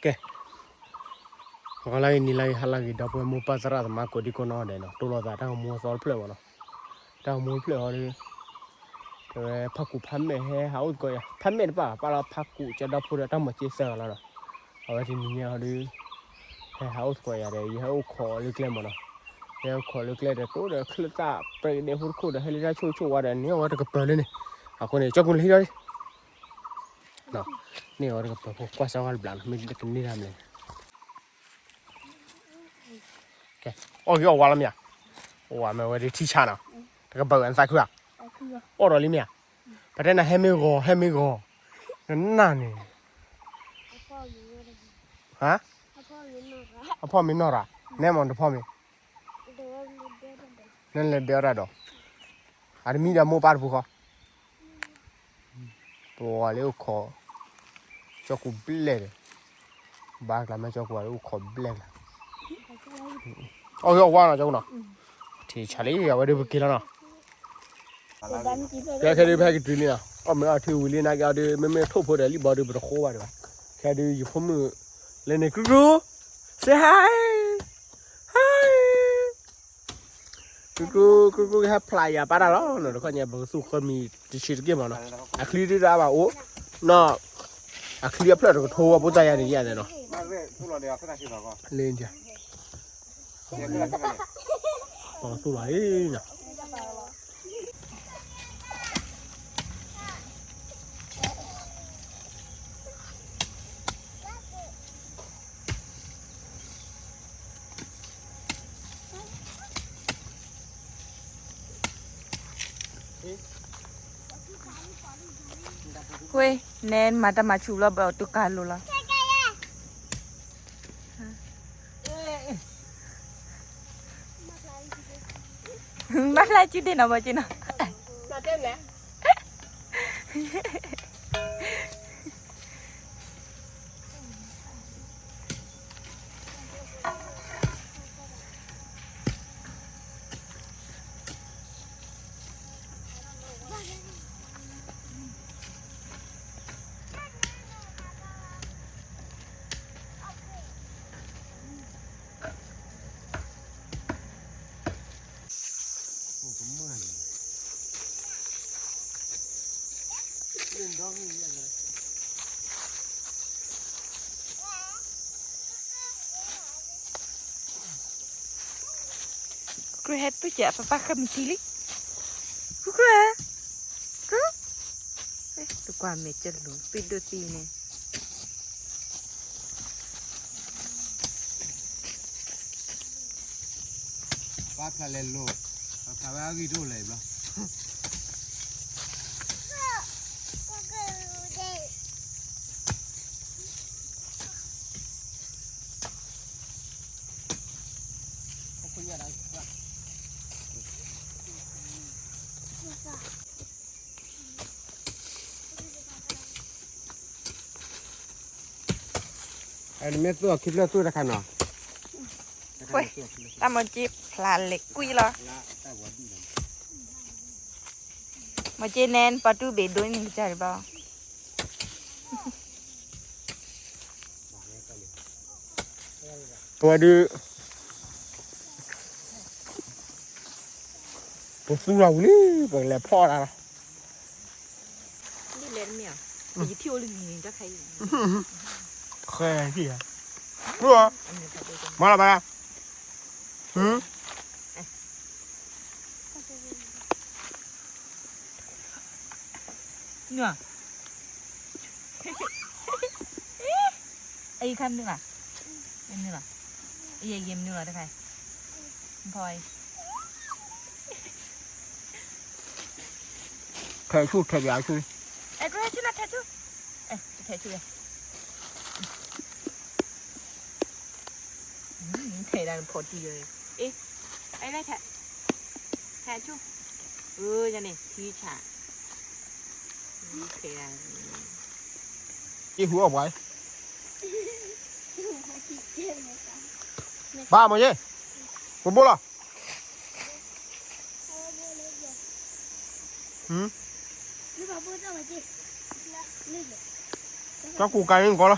ကဲ, ဂီၤလၢအဂ့ၤ နံၤလၢအဂ့ၤ ဟါလၢအဂ့ၤ ဒီပုၢ်ဝဲၢ်မိၢ်ပၢ်သရၣ်သမါ ကိးဒံကိးနီၢ်ဒဲးနီၤ, တိၢ်လိာ်သးတၢ်ဂီၤမူအသီတဖျၢၣ်မးနီၤ, တၢ်ဂီၤမူတဖျၢၣ်ဟီဒီး တဲဝဲဖးကူာ်ဖးမဲာ်ဟဲဟးအိၣ်သကိးယၤ, ဖးမဲာ်တပၣ် ပၣ်လီၤဖးကူာ်ကၠီဒီဖိဒီးတၢ်မၤစ့သၢဂၤလီၤဒီး, အဝဲတနံၤညါဟီဒီး ဟဲဟးအိၣ်သကိးယၤဒီး ယဟဲအိၣ်ခိးလၢကျဲမးနီၤ, ဟဲအိၣ်ခိးလၢကျဲဒီး တိၢ်ဒီးချၢၣ်သၣ်ပြဲကဒဲဖိတခိၣ်ဒီး ဟဲလၢတၢ်ဆိၣ်ဂ့ၤဆိၣ်ဝါဒီး န့ၢ်အီၤဝဲတကပၤလၢန့ၣ်, အဃိန့ၣ် ကၠီကူလၢဟံၣ်ဒီး န့ၢ်အီၤတကပၤဖိ ကွၢ်စၢ်ဝဲတဘျီနီၤ, မ့ၢ်တကန့ၢ်ဒၣ်မလဲၣ်. ကဲ, အီၣ်ဂ့ၤအီၣ်ဝါလီၤမ့ၢ်ဧါ, အီၣ်ဝါမ့ၢ်ဝဲဒၣ်ထံဆါနီၤ, တကပၤဝဲနသးခုဧါ, အီၣ်ဒီးလံမ့ၢ်ဧါ, ပတဲနၤဟဲမ့ၢ်ဂီၤ ဟဲမ့ၢ်ဂီၤ, နနၢ်န့ၣ်, ဟါ, အဖီမ့ၢ်နီၢ်ရၤ, နဲမ့ၢ်တဖီမ့ၢ်, နလဲၤဒၢတၢ်ဒီး, အတမံဒီးမိၢ်ပၢ်တပူၤဃီ ပှၤလၢအိၣ်ခိး ကၠီကူဘျဲၣ်ဒီး, ဘၣ်ကျါမ့ၢ်ကၠီကူလၢအိၣ်ခိးဘျဲၣ်ကျါ, အီၣ်ဂ့ၤအီၣ်ဝါနီၤ ကၠီကူနီၤ, ထံဆါလံ အဝဲဒၣ်ပက့ၤလီၤနီၤ, ကဲခဲဒုးဖဲကတုၤလံနီၤ, အီၣ်မ့ၢ်အီၣ်ထံဝံၤလံနာ်က့အီၤဒုး မ့မ့ၢ်ထိၣ်ဖိဒီးလံၣ်ဘီဒုး ပတဃိဘၣ်ဒံးဘၣ်, ခဲဒုးယဖိမုၣ် လဲၤန့ၣ် ကူကူ say hi, hi ကူကူ ကူကူ ကဟဲဖျါယၤပာ်တၢ်လီၤနီၤ, တခီညါ ပကသူၣ်ဃၢမံၤတဆံးတက့ၢ်မးနီၤ, အချံဒုးဒၣ်ဘၣ်အိၣ်နီၤ, အချံအဖျၢၣ်တကထိဝဲဖိတၢ်ယါန့ၣ်ယါန့ၣ်နီၤ, လၢညါ ပကသူၣ်လီၤအံၤနီၤ ဝ့ၢ် နဲမၤတၢ်မၤဆူၣ်လီၤ ဘၣ်တူၢ်ကါလိၤလီၤ. ဘၣ်လၢစုဒ့ၣ်နီၤ ဘၣ်က့နီၤ. Kukru hé tuh cak papa kami tilik. Kukru hé. Kukru. Eh, tu kuah mecel lu. Pidu tini. ပာ်ဖျါလဲၤလိာ်, ပာ်ဖျါဝဲအဂံၢ်တအိၣ်လဲၣ်ဘျီ. နမ့ၢ်သူၣ်အီၤခံဖျၢၣ်သူၣ်တခါနီၤ. တၢ်မၤက့ဖျါလဲၤကွံာ်လီၤ. မၤက့နဲ ပှၤတူၢ်ဘ့ၣ်ဒိၣ်န့ၣ်ကစၢ်တဘၣ်. ပဝဲဒုး ပသူၣ်လီၤဝံၤလံ ပကလဲၤဖီၣ်တၢ်လီၤ. ဒ်လဲၣ်တမ့ၢ်ဧါ, ယထံၣ်အိၣ်လၢန့ၣ်တၢ်ခါအံၤ, ဃဲထံၣ်ဧါ, မၤလီၤဘၣ်, ဟ, နုာ်, အံၤခါမနုၤလီၤ, မနုၤလီၤ, အံၤယဲမနုၤလီၤတခါ, ဖီ ထဲဆူၣ်ထဲပၠးဆူၣ်, အဲ ထဲဆူၣ်လီၤ ထဲဆူၣ်, အဲ ထဲဆူၣ်လီၤ, ထဲဒၣ်နဖီတံၢ်လီၤ, အဲ အဲ ထဲဆူၣ်, အၢ ယၤန့ၣ် ထံဆး, ထဲဒၣ် ယဟူအီၣ်ပှၤ, ဘၣ်မ့ၢ်ယဲ, ပဘိလီၤ. ကၠီကူကၤန့ၣ်ကီလီၤ.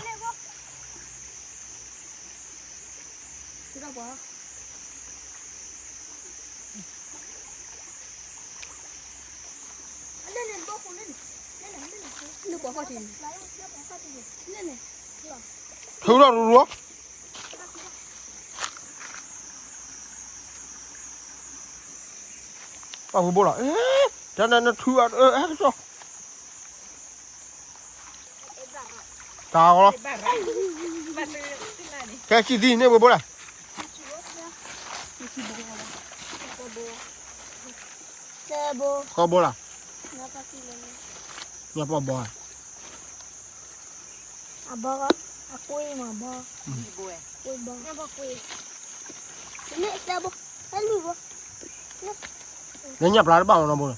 ထုးထီၣ်ရူၤရူၤ, ပှၤဝံၤဘိလီၤ, တၢ်နနထူအဟဲကစီၣ်, တၢ်ဂီၤလီၤ, ကဲစံၣ်သံန့ၣ်ဝံၤဘိလဲၣ်, ဃီဘိလီၤ, ညါပှၤဘီ, အဘီ, အကွ့မးဘီ, ကွ့ဘီ, လၢညၣ်ပျါတဘၣ်မနီၤဘိန့ၣ်,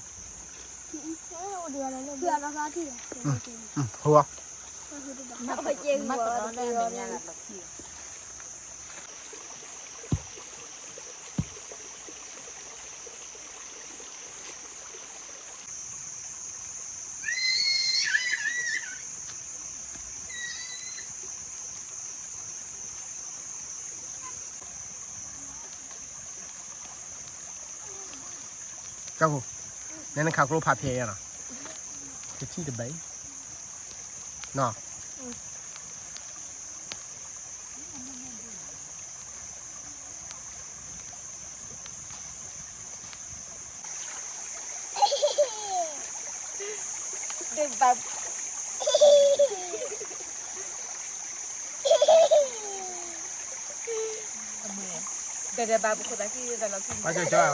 ဟိဝါ ကၢ်ဖိ, နဲနခးကျိဖးဖျဲးယၤနီၤ, တထံၣ်တဘၣ်, နီၤ ဒဘၣ်, ဒဘၣ်ပခိၣ်သးကံၢ်သးလီၤကံၢ်, ဘၣ်ကၠ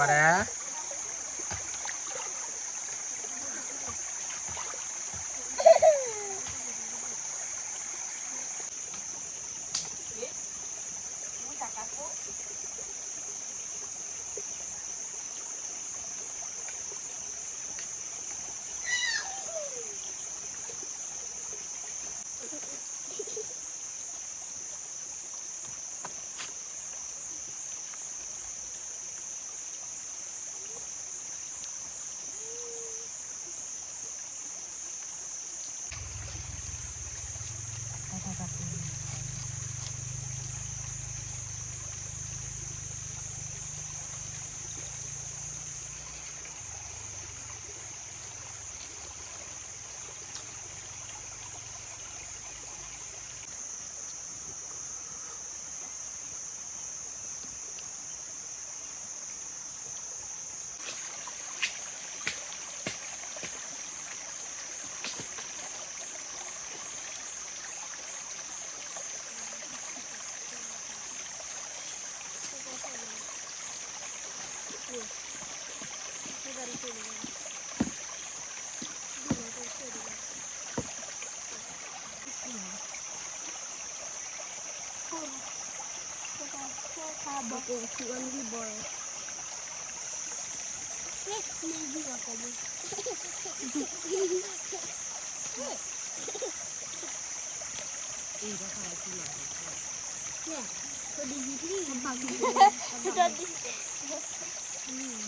ီကၠီ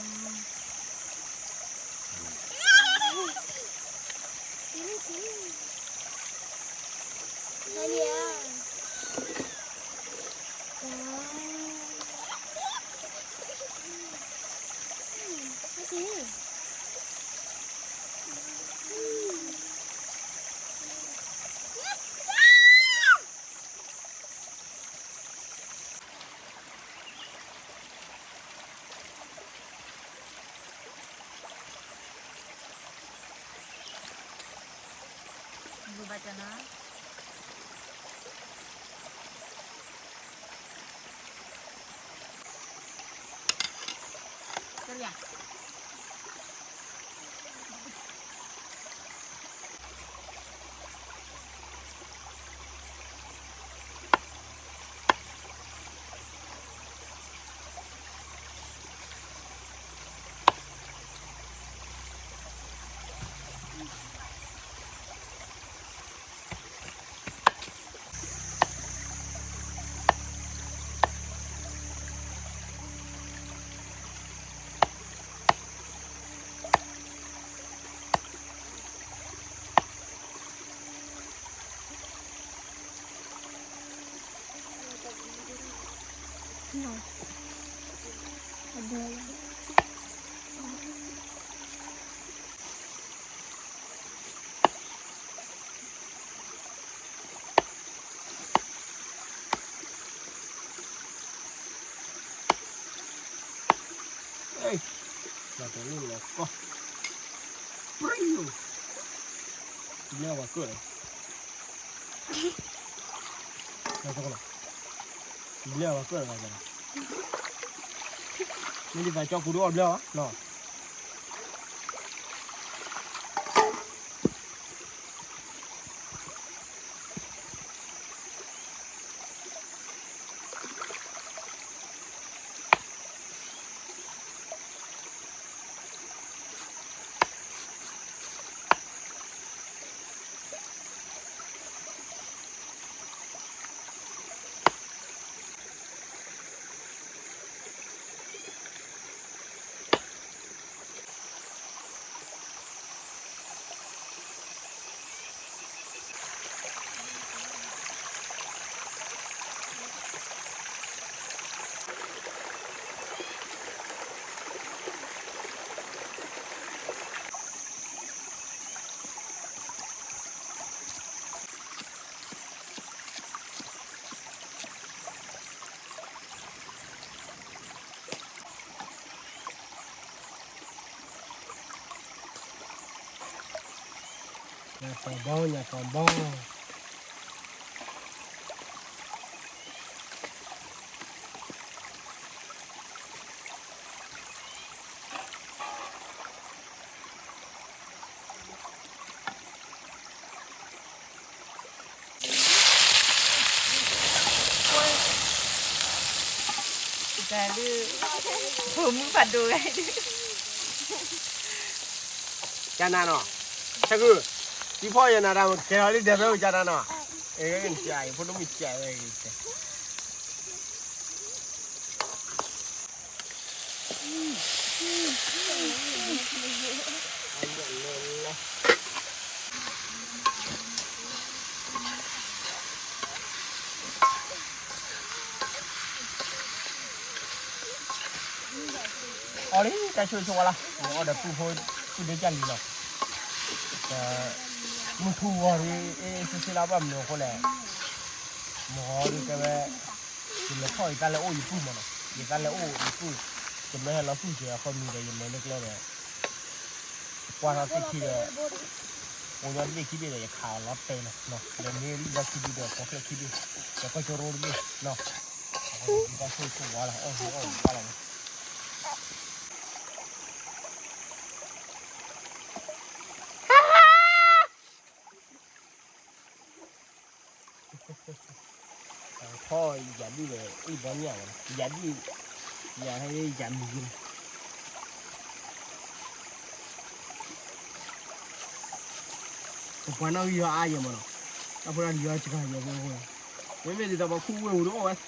ဝဲဒၣ် လီၤကီၢ်, ဘျဲဝဲကၢၢ်လီၤ, ဘျဲဝဲကၢၢ်လီၤ, မ့ၢ်ဒ်သိးကၠီကူဒိၣ်အီၣ်ဘျဲဝဲနီၤ. ညၣ်ကီၤဘီ ညၣ်ကီၤဘီ. ဖိမုၣ်ဖးဒိၣ်ဂၤဒုး, ကနၤနီၤ, ဆဲကု, သံဖီၣ်ယနၤတၢ်ကဲထီၣ်လံ ဒဲးဖဲပကနၤနီၤ, အ့ နကးအံၤ ဖိဒိၣ်မုၣ်ကးဝဲအံၤ အီၤလံ တၢ်ဆိၣ်ဆိၣ်ဝါလီၤ, အီၤဒီးပုၢ်ဖိ ပုၢ်ဒ့ကၢ်လံၤလီၤ, မုၢ်ထူၣ်ဂီၤဒီး အ့ၣ်စ့စ့လီၤ ဘၣ်မနုၤအဃိလဲၣ်, မ့ၢ်ဂီၤဒီးတဲဝဲ ယလဲၤထီၣ်ယတၢ်လဲၤအိၣ်ယပုၢ်မးနီၤ, ယတၢ်လဲၤအိၣ်ယပုၢ်, ယမ့ၢ်ဟဲလီၤသူၣ်ကဲၤအဃီမံၤဒီး ယလဲၤလၢကျဲဒီး ကွၢ်ထီၣ်သ့ၣ်ခံဒီး အိၣ်ညီတဘ့ၣ်ခံဘ့ၣ်ဒီး ယခးအီၤလီၤတဲာ်လီၤ, ဒီးမ့ၢ်လီၢ်ခံဒုဒီး ဖီၣ်ချၢခံဘ့ၣ်, ဒီးကီၢ်ကၠိရိတဘ့ၣ်နီၤ, အဃိန့ၣ် တၢ်ဆိၣ်ဆိၣ်ဝါလီၤ အီၣ်ဟူအီၣ်ဟူဝါလီၤ. ထီၣ်ယၤဒုၣ်ဒီး အ့ၣ်ဘီညၣ်ဝဲ, ယၤဒုၣ်, ယၤဟဲယၤမံၤယဲန့ၣ်, ပပှၤနီၣ်ဂံၢ်ယီၤအါယဲမးနီၤ, တၢ်ဖိတၢ်လံၤယီၤစှၤယဲဖိဖိ, မ့မ့ၢ်ဒ်သိးပှၤခူၣ်ဝ့ၢ်ပူၤဒီးအီၣ်ဝဲသ့,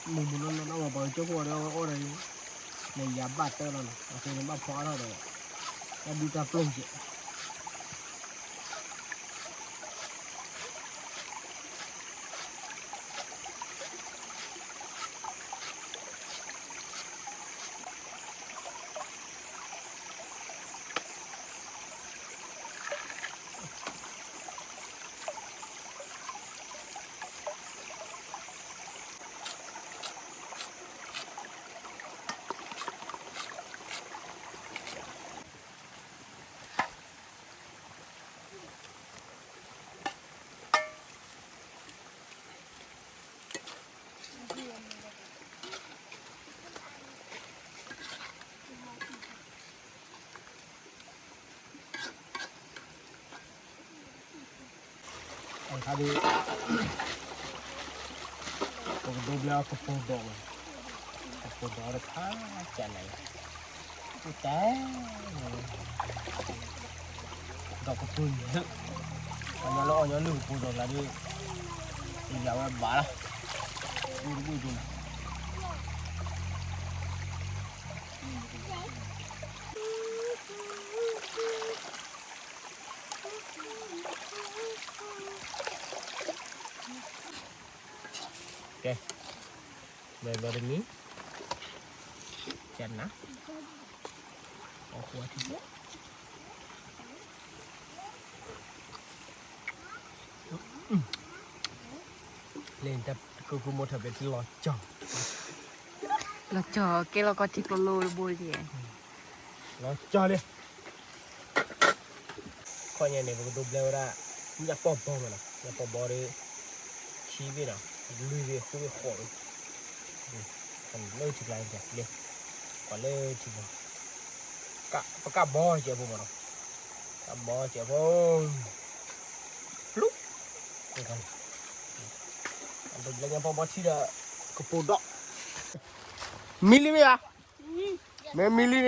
မုၢ်မုၢ်နီၢ်နီၢ် ပှၤကၠိခိၣ်ဝဲဒီးအီၣ်ဝဲအီၣ်ဒီး, န့ၣ်ယၤဘၣ်တၢၢ်လီၤနီၤ, အဃိန့ၣ်ဘၣ်ဖီအါထီၣ်ဒီး တၢ်ဒုၣ်တၢ်ပျိၢ်ယဲ အခါဒီး ပကဒိးဘျၢကပိာ်ဒီးဝဲ, ကပိာ်ဒီးတခါကနၤ, အိၣ်တၢ်, ဒီးကပိာ်ဒၢး, ပှၤညီလၢအီၣ်ညီလုၢ်ကပိာ်ဒီးကျါဒီး, ယၤဝဲဘၣ်လီၤ, ဒူၣ်တဘ့ၣ်ဒုးနီၤ. ကဲ, ဘျီတမံၤ, ကနၤ, အီၣ်ဃိထံဖိ, လၢတၢ်ကိၢ်ကိၢ်မိၢ်ထီၣ်ပဲတလီၤကၠီ, လီၤကၠီကဲလီၤကီထံကျိလိတဘိယဲၢ်. ကၠီလံ, ခီညါန့ၣ် ပကဒိးဘျဲဝဲဒၣ် ညၣ်ပီၣ်ဘီမးနီၤ, ညၣ်ပီၣ်ဘီဒီး ခံဘ့ၣ်နီၤ, လွံၢ်ဘ့ၣ် ဃုဘ့ၣ် ဃိးဘ့ၣ်, လၢထံကျါလံ, ကွၢ်လၢထံကျါ, ပကဘီစဲးဖိမးနီၤ, ကဘီစဲးဖိ, လူ, ဒိးဘျဲညၣ်ပီၣ်ဘီထံဒီး ကပိာ်ဒီး, မံလံမ့ၢ်ဧါ, မ့ၢ်မံလံန့ၣ် မၤလီၤ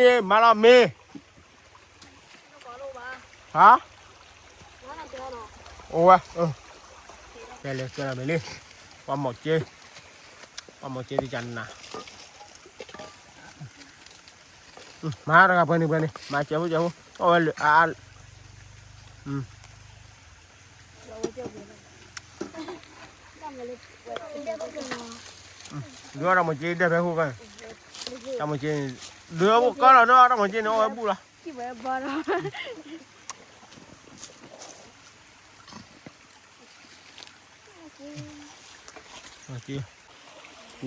မ့ၤ, ဟါ, အိၣ်ဝဲ, ကဲလၢကဲလီၤမ့ၤလံ, ပှၤမိၢ်က့, ပှၤမိၢ်က့သ့ၣ်ကနၤ, မၤတဂၤပှဲၤန့ၣ်ပှဲၤန့ၣ် မၤစဲးဖိစဲးဖိ, အီၣ်ဝဲလၢအါအါ, ဒုးအီၣ်တၢ်မိၢ်က့ဒဲးဖဲဃိက, တၢ်မိၢ်က့န့ၣ်, ဒုးအီၣ်ဖိကီလီၤဒီး တၢ်မိၢ်က့န့ၣ် အီၣ်ဝဲဘူၣ်လီၤ.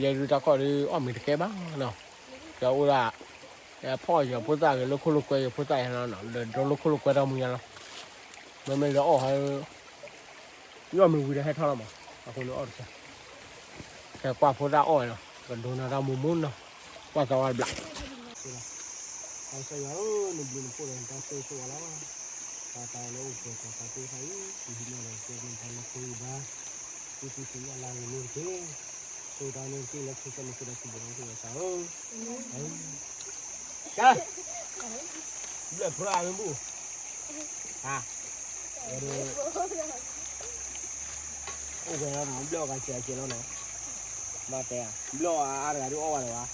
ယဲဒုးတၢ်ခီၣ်ဒုး အီၣ်မ့ၤတကဲဘၣ်နီၤ, ယအိၣ်ဒၣ်, ဖီၣ်ယဖိသၣ်ဂ့ၤ လိာ်ခိၣ်လိာ်ကွဲ ယဖိသၣ်ယၤနီၤ, ဒီးဒိလိာ်ခိၣ်လိာ်ကွဲတၢ်မူညါလီၤ, မ့မ့ၢ်လၢအီၣ်ဟဲ ယအီၣ်မ့ၤဝံၤဒီးဟဲထီၣ်လီၤမး, အဃိန့ၣ်အီၣ်တကဲ, ဟဲကွၢ်ဖိသၣ်အီၣ်နီၤ, ကဒိးနၤတၢ်မူမူနီၤ, ကွၢ်သးဝါတဘျီ ကစၢ်ယွၤဧၢ, နဘျုးနဖှိၣ်ဒီးနတၢ်ဆိၣ်ဂ့ၤဆိၣ်ဝါလီၤ. တၢ်သးလၢအိၣ်ပှဲၤသးသးပှၢ်တဖၣ်အံၤ, ပဟံးန့ၢ်ဒီးကဲမ့ၢ်တၢ်လၢဖိအံၤဘၣ်, သုသုသ့ၣ်ညါလၢအဂ့ၤန့ၣ်တက့ၢ်, ဆိၣ်ဂ့ၤတၢ်န့ၣ်တက့ၢ် လၢခရံာ်ကစၢ်မံၤဃုာ်ဒီးစံးဘျုးနၤ ကစၢ်ဧၢ, ကါ, ဘျၢၣ်ဖျါမ့ၢ်ဘူၣ်, ဟါ, ဝဲဒၣ် အိၣ်ဝဲလီၤနီၤ, ဘျၢၣ်အီၣ်ဂၤစဲးစဲးလီၤနီၤ, မၤတဲ, ဘျၢၣ်အီၣ်အါတဂၤဒုးအီၣ်ဝဲလီၤဘၣ်,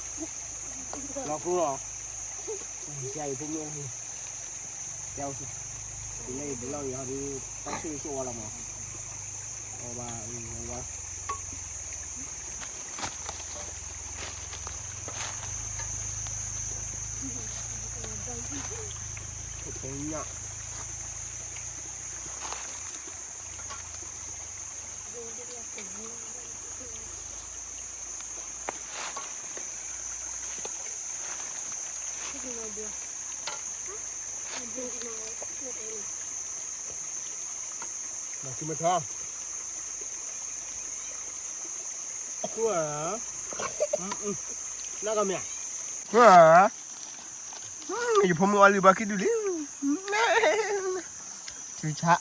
လီၤကျိလီၤ, ယၤအံၤဖိမုၣ်, တဲ, ဒ်လဲၣ်ဒ်လဲၣ်ယၤဒုး, တၢ်ဆိၣ်ဂ့ၤဆိၣ်ဝါလီၤမး, အီၣ်ဘၣ်, ဝါ ဖိညၣ် မၤဆူမထါ, ကွၢ်, နၢ်ကမ့ၢ်, ကွၢ်, ယဖိမုၣ်အီၣ်လံဘၣ်ခံဒုလံ, ထံဆး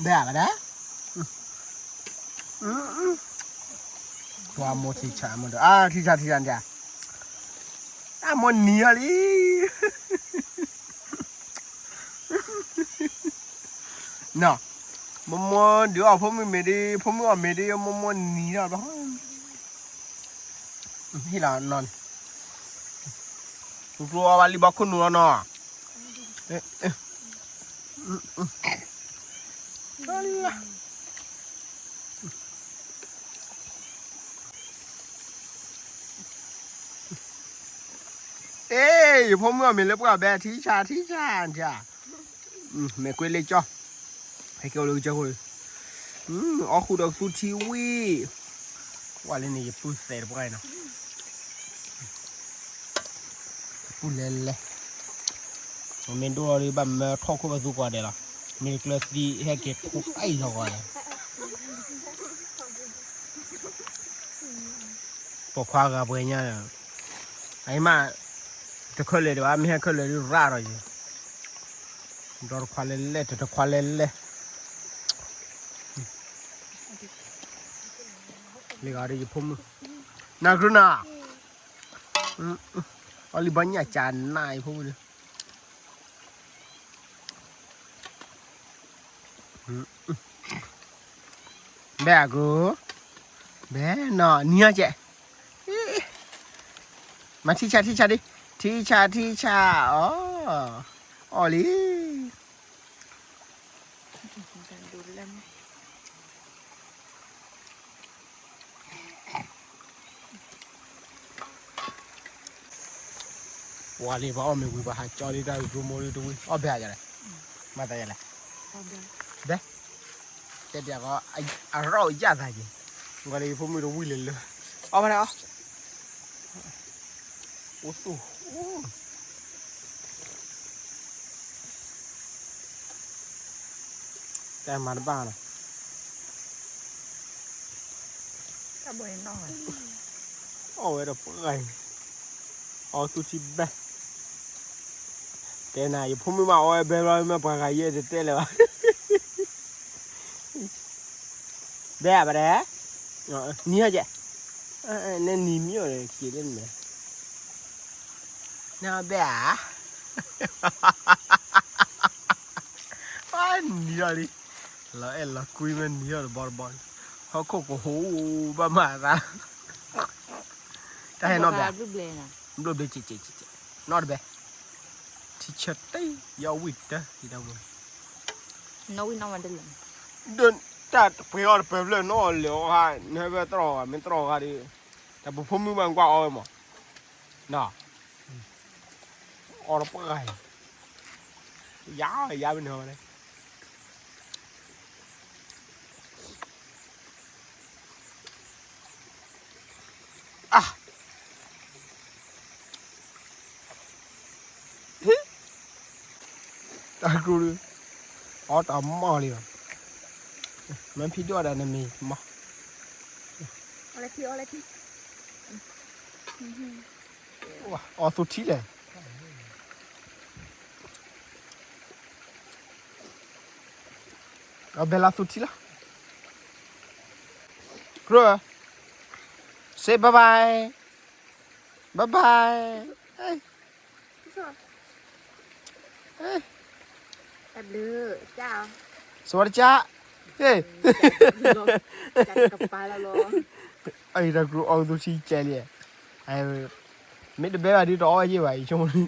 ဘဲဘၣ်ဒၣ်, ပှၤမိၢ်ထံဆးမ့ၢ်ဒီး အါ ထံဆးထံဆးန့ၣ်, အမိၢ်နံၤအီၤလံ, နီၤ, မိၢ်မိၢ်ဒုးအီၣ်ဖိမုၣ်မ့ၤဒုး ဖိမုၣ်အီၣ်မ့ၤဒုး မိၢ်မိၢ်နံၤလီၤဘျီ, ဟ့ၣ်လီၤနီၤ, ကျိအီၣ်ဘၣ်လံဘီခိၣ်နူာ်လီၤနီၤ. အ့ ယဖိမုၣ်အီၣ်မ့ၤလၢပှၢ်ဘဲ ထံဆးထံဆး, မဲာ်ကွ့လ့ကၠီ, ဟဲက့ၤအိၣ်လၢကစၢၢ်ခိၣ်, အီၣ်ဃုာ်ဒီးကသူထံဝံၣ်, ကွၢ်လၢန့ၣ် ယပုၢ်သဲးတပှၢ်အံၤနီၤ. ပုၢ်လဲၤလဲၤ, မ့ၢ်ဒိၣ်လီၤဒုး ဘၣ်မၢထီၣ်ခိၣ်ဘၣ်သူကိးဂၤဒဲးလီၤ. မ့ၢ်တကျၢၤသံ ဟဲက့ၤထီၣ်အံၤလီၤဂီၤန့ၣ်, ပိာ်ခွါဂၤပှဲၤညါ, အအံၤမး, တခဲလၢာ်ဒံးဘၣ် မ့ၢ်ဟဲခဲလၢာ်ဒုးရၣ်ဒီးယၤ, ဒီတခွါလဲၤလဲၣ် တတခွါလဲၤလဲၣ်, လံဂၤဒီးယဖိမုၣ်, နၤကြုးနၤ, အီၣ်လံဘီညၣ်ကနၣ်အံၤဖိမုၣ်ဒီး ဘဲအကရူ, ဘဲနီၤ နံၤအီၤကဲ, မၤထံဆးထံဆးဒံး, ထံဆးထံဆး, အီၣ်, အီၣ်လံ. ပှၤလံ ပှၤအီၣ်မ့ၤဝံၤ ပှၤဟးကၠီလံ တၢ်ဂိၢ်မိၢ်လံတဝံၤ အီၣ်ဘဲယလဲၣ်, မၤသးယလဲၣ်, ဘဲ, တဲဒ်အီၤ အရီၣ်ယၣ်သးက့ၤ, ယဖိမုၣ်တဝံၣ်လၢလၢ, အီၣ်ဘၣ်ဒၣ်အီၣ်, အိၣ်သူၣ်, တၢ်မၤတဘၣ်နီၤ, အီၣ်ဝဲဒီးပှၤဂၤအံၤ, အီၣ်သူၣ်ထံဘဲ, တဲနၤ ယဖိမုၣ်မးအီၣ်ဝဲဘဲဘျီ မ့ၢ်ပှၤဂၤယဲၢ်တတဲလၢၤဘၣ် ဘဲဧါ ဘၣ်ဒဲး, နံၤဟီကဲ, နနံၤမံၤအီၤဒီး က့ၤလၢနမဲာ်, နဘဲဧါ, နံၤအီၤလံ, လီၤအဲၣ်လီၤကွံမ့ၢ်နံၤအီၤတဘီတဘီ, ဟီၣ်ခိၣ်ကဟိၣ်ဘၣ်မးသး, တၢ်ဟဲနီၣ်ဘဲ, ဘျိၣ်ဘျ့ နီၣ်တဘဲ ထံဆၢတ့ၢ် ယီၣ်ဝံၣ်တၢ် ယတၢ်မူ နီၣ်ဝံၣ်နီၣ်ဝဲတလၢာ်, ဒီးတၢ်တပှဲၤအီၤတပၢၤဖျၢၣ်နီၣ်အီၤလၢအီၤဟါ နဟဲဘၣ်တြီၢ်ဂၤ မ့ၢ်တြီၢ်ဂၤဒီး တၢ်ပဖိမုၣ်ဘၣ်နကွၢ်အီၣ်ဝဲမး, နီၣ်, အီၣ်တပှဲၤဂၤအံၤ, ယါ ယါမ့ၢ်န့ၣ်ဝဲန့ၣ် အါ တၢ်ကရူၢ်ဒုး အီၣ်တၢ်မီၢ်လံဘၣ်, မ့ၢ်ဖံဒိၣ်အီၣ်ဒၣ်နမံၤမီၢ်, အီၣ်လၢထံ အီၣ်လၢထံ, အီၣ်သူၣ်ထံလဲၣ်, အီၣ်ဘဲလၢသူၣ်ထံလီၤ, ကရူၢ်, say bye bye, bye bye, စဝါတကၢ်, ဟ့ၣ်, အတၢ်ကရူၢ်အီၣ်သူၣ်ထံကဲလံ, မ့ၢ်တဘဲဘၣ်ဒုးတအီၣ်ယဲၢ်ဘၣ်အံၤ ဆိကမိၣ်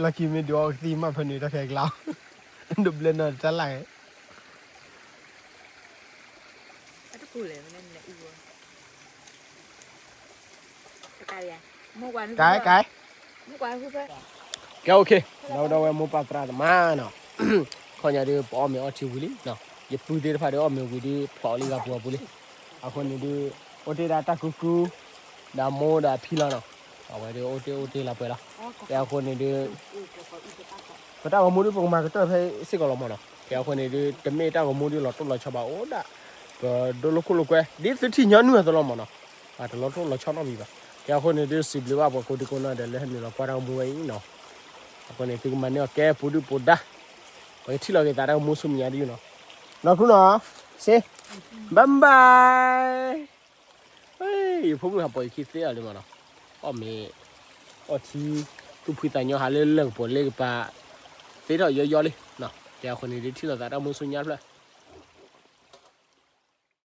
လံ, လီၢ်ခံမ့ၢ်ဒုးအီၣ်ကသံၣ်မးဖဲန့ၣ် တၢ်ခဲကျါ, ဒိးဘျၢနီၢ်တၢ်လၢ်ဂ့ၤ ကဲ ကဲ, ကဲ အိၣ်ခ့, ဒီပုၢ်ဒီဝဲၢ်မိၢ်ပၢ်သရၣ်သမါနီၤ, ခီညါဒုးပအီၣ်မ့ၤအီထံဝံၤလံနီၤ, ယပုၢ်သ့ၣ်တဖၣ်ဒုးအီၣ်မ့ၤဝံၤဒုးဖျိးလံဂၤပူၤအပူၤလံ, အဃိန့ၣ်ဒုး အိၣ်တ့ၢ်ဒၣ်တၢ်ကူကူ, ဒီးမိၢ်ဒီးဖံလီၤနီၤ, အဝဲဒုးအိၣ်တ့ၢ်အိၣ်တ့ၢ်လီၤပှဲၤလီၤ, ကဲအဃိန့ၣ်ဒုး ပတၢ်ဂီၤမူဒုးပကမၤကတၢၢ်ဖဲစ့ၢ်ကီးလီၤမးနီၤ, ကဲအဃိန့ၣ်ဒုး တမ့ၢ်တၢ်ဂီၤမူဒုးလီၤတိၢ်လီၤဆီဘၣ်အိၣ်ဒၣ်, ပဒိလိာ်ခိၣ်လိာ်ကွဲ ဒ်သုထံၣ်ညီနုၢ်အသိးလီၤမးနီၤ, တလီၤတိၢ်လီၤဆီနီတမံၤဘၣ်, ကဲအဃိန့ၣ်ဒုး စံးဘျုးဘၣ်ပှၤကိးဒံကိးနီၢ်ဒီးလၢဟဲနုာ်လီၤကွၢ်တၢ်ဂီၤမူဝဲအံၤနီၤ, အဃိန့ၣ် သုကမၤန့ၢ်အီၤကဲပူၤဒုၣ်ပူၤဒါ, ပကထံၣ်လီၤက့ၤသးတၢ်ဂီၤမူဆူမဲာ်ညါဒုးနီၤ, နီၢ်ခူနီၤ, say bye bye ယဖိမုၣ်ဟးပိာ်ယခံသ့အီၤလံမးနီၤ, အီၣ်မ့ၤ အီထံ သူၣ်ဖှံသးညီဟးလၢလၢၢ်ကပီၤလ့ကပၤ သ့ထီၣ်ယီယီလံ, ကဲအဃိန့ၣ်ဒုးထံၣ်လိာ်သးတၢ်မူဆူညါဖျၢၣ်,